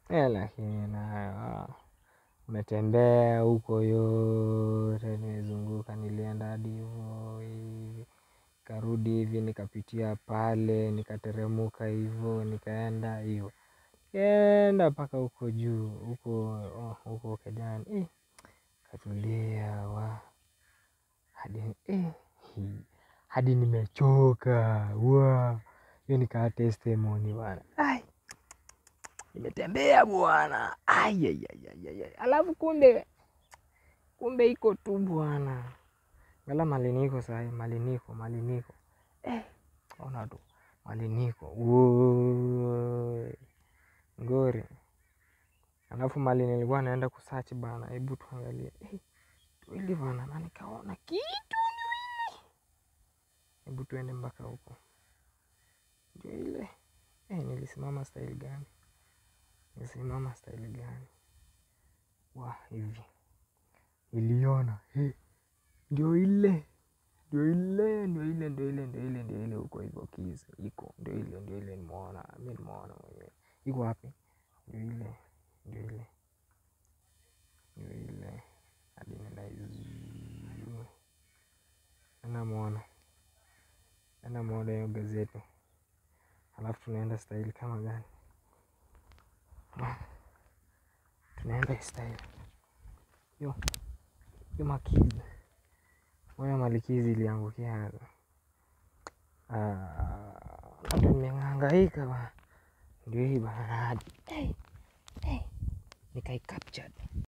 Lakini nayo umetembea huko yote, nimezunguka, nilienda hadi hivo hivi, karudi hivi, nikapitia pale, nikateremuka hivo, nikaenda hivo, nikaenda mpaka huko juu, huko huko kejani, katulia wa hadi hadi nimechoka wa hiyo nikaa testimony bwana. Ai, nimetembea bwana. Ai, ai, ai, ai, ai. Alafu kumbe kumbe iko tu bwana. Ngala mali niko sahi, mali niko, mali niko. Ona tu mali niko. Woi. Ngori. Alafu mali nilikuwa naenda kusearch bana, hebu tuangalie. Ili bana na nikaona kitu ni hebu tuende mpaka huko. Ndio ile. Nilisimama style gani? Nilisimama style gani? Wa hivi. Niliona, ndio ile. Ndio ile, ndio ile, ndio ile, ndio ile, ndio ile huko hivyo kizi. Iko, ndio ile, ndio ile nimeona. Mimi nimeona mwenyewe. Iko wapi? Ndio ile, ndio ile. Ndio ile. Hadi nenda hizi. Namuona. Namuona hiyo gazeti. Alafu tunaenda style kama gani? Tunaenda style. Yo. Yo makizi. Moja malikizi iliangukia hapa. Hata nimehangaika bana. Ndio hii bana hadi. Nikai captured.